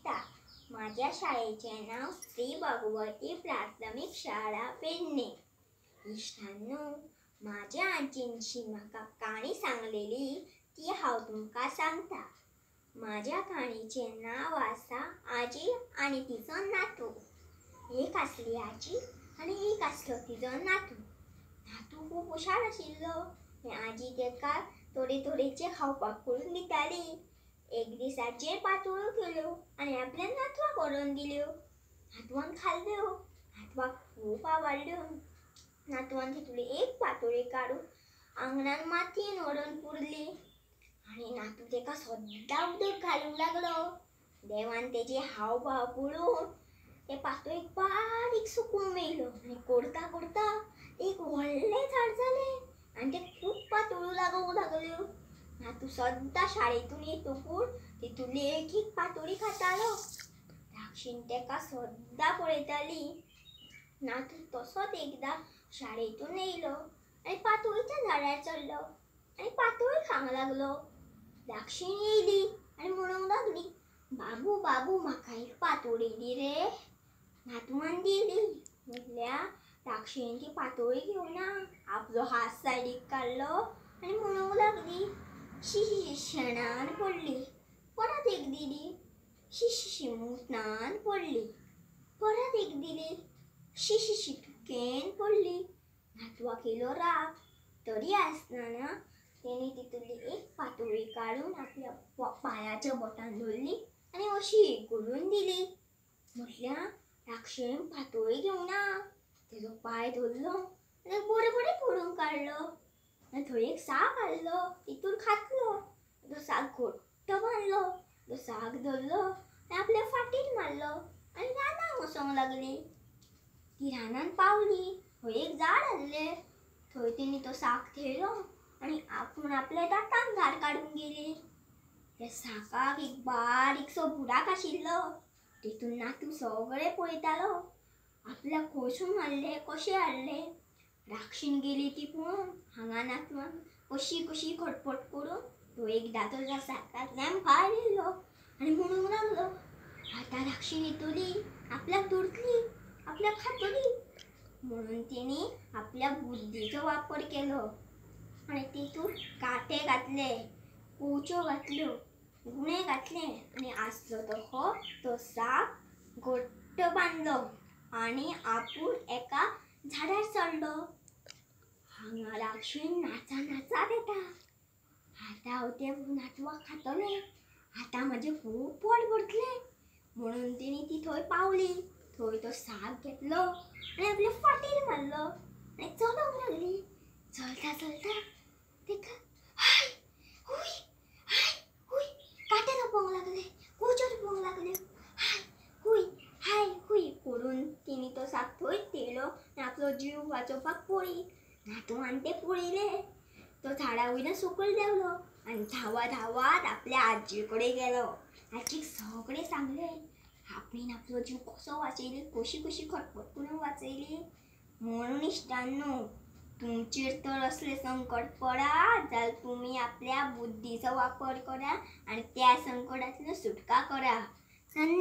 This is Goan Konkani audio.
शिकता. माझ्या शाळेचें नांव श्री भगवती प्राथमीक शाळा पेडणे. इश्टांनो, माझ्या आजयेन जी म्हाका काणी सांगलेली ती हांव तुमकां सांगता. माझ्या काणयेचें नांव आसा आजी आनी तिचो नातू. एक आसली आजी आनी एक आसलो तिजो नातू. नातू खूब हुशार आशिल्लो आनी आजी ताका थोडे थोडेचे खावपाक करून दिताली. एक दीस आजयेन पातोळ्यो केल्यो आनी आपल्या नातवाक व्हरोन दिल्यो. नातवान खाल्ल्यो. नातवाक खूब आवडल्यो. नातवान तितूंतली एक पातोळी काडून आंगणान मातयेन व्हरोन पुरली आनी नातू ताका सद्दां उदक घालूंक लागलो. देवान तेजे हावभाव पळोवन ते पातोळेक बारीक सुकूंक मेळ्ळो आनी करता करता एक व्हडलें झाड जालें आनी तें खूब पातोळ्यो लागूंक लागल्यो. नातू सद्दां शाळेंतून येतकूच तितूंतली एक एक पातोळी खातालो. धाकशीण ताका सद्दां पळयताली. नातू तसोच एकदां शाळेंतून येयलो आनी पातोळीच्या झाडार चडलो आनी पातोळी खावंक लागलो. धाकशीण येयली आनी म्हणूंक लागली, बाबू बाबू म्हाका एक पातोळी दी रे. नातवान दिली. म्हटल्यार धाकशीण ती पातोळी घेवना आपलो हात सायडीक काडलो आनी म्हणूंक लागली, शी शी शेणान पडली. परत एक दिली. शी शी शी मुतान पडली. परत एक दिली. शी शी शी थुकेन पडली. नातवाक येयलो राग. तरी आसतना तेणी तितूंतली एक पातोळी काडून आपल्या पांयाच्या बोटान धरली आनी अशी करून दिली. म्हटल्यार धाकशीण पातोळी घेवना तेजो पांय धरलो आनी बरें बरें करून काडलो आनी थंय एक साक हाडलो, तितून खातलो. तो साक घट्ट बांदलो. तो साक धरलो आनी आपल्या फाटीर मारलो आनी रानांत वचोंक लागली. ती रानांत पावली. थंय एक झाड आसलें. थंय तेणी तो साक थेयलो आनी आपूण आपल्या दांतान झाड काडूंक गेली. त्या साकाक एक बारीकसो बुराक आशिल्लो. तितून नातू सगळें पळयतालो. आपल्याक खंयसून हाडलें, कशें हाडलें. राक्षीण गेली ती पळोवन हांगा नातवान कशी कशी खटपट करून तो एकदां तो त्या साकांतल्यान भायर येयलो आनी म्हणूंक लागलो, आतां राक्षीण येतली, आपल्याक धरतली, आपल्याक खातली. म्हणून तेणी आपल्या बुद्दीचो वापर केलो आनी तितून कांटे घातले, कुवच्यो घातल्यो, गुणे घातले आनी आसलो तो तो साक घट्ट बांदलो आनी आपूण एका झाडार चडलो. हांगा राक्षीण नाचा नाचात येता. आतां हांव त्या नातवाक खातलें, आतां म्हजें खूब पोट भरतलें. म्हणून तेणी ती थंय पावली. थंय तो साक घेतलो आनी आपल्या फाटीर मारलो आनी चलोंक लागली. चलता चलता ताका हाय हुय हाय हुय कांटे तोपोंक लागले, कुवच्यो तोपोंक लागल्यो. हाय हुय हाय हुय करून तिणी तो साक थंयच थेयलो आनी आपलो जीव वाचोवपाक पळी. नातवान तें पळयलें. तो झाडा वयल्यान सकयल देंवलो आनी धांवा धांवात आपल्या आजये कडेन गेलो. आजयेक सगळें सांगलें. आपणें आपलो जीव कसो वाचयली, कशी कशी खटपट करून वाचयली. म्हणून इश्टांनो, तुमचेर तर असलें संकट पडा जाल्यार तुमी आपल्या बुद्दीचो वापर करा आनी त्या संकटांतल्यान सुटका करा. धन्यवाद.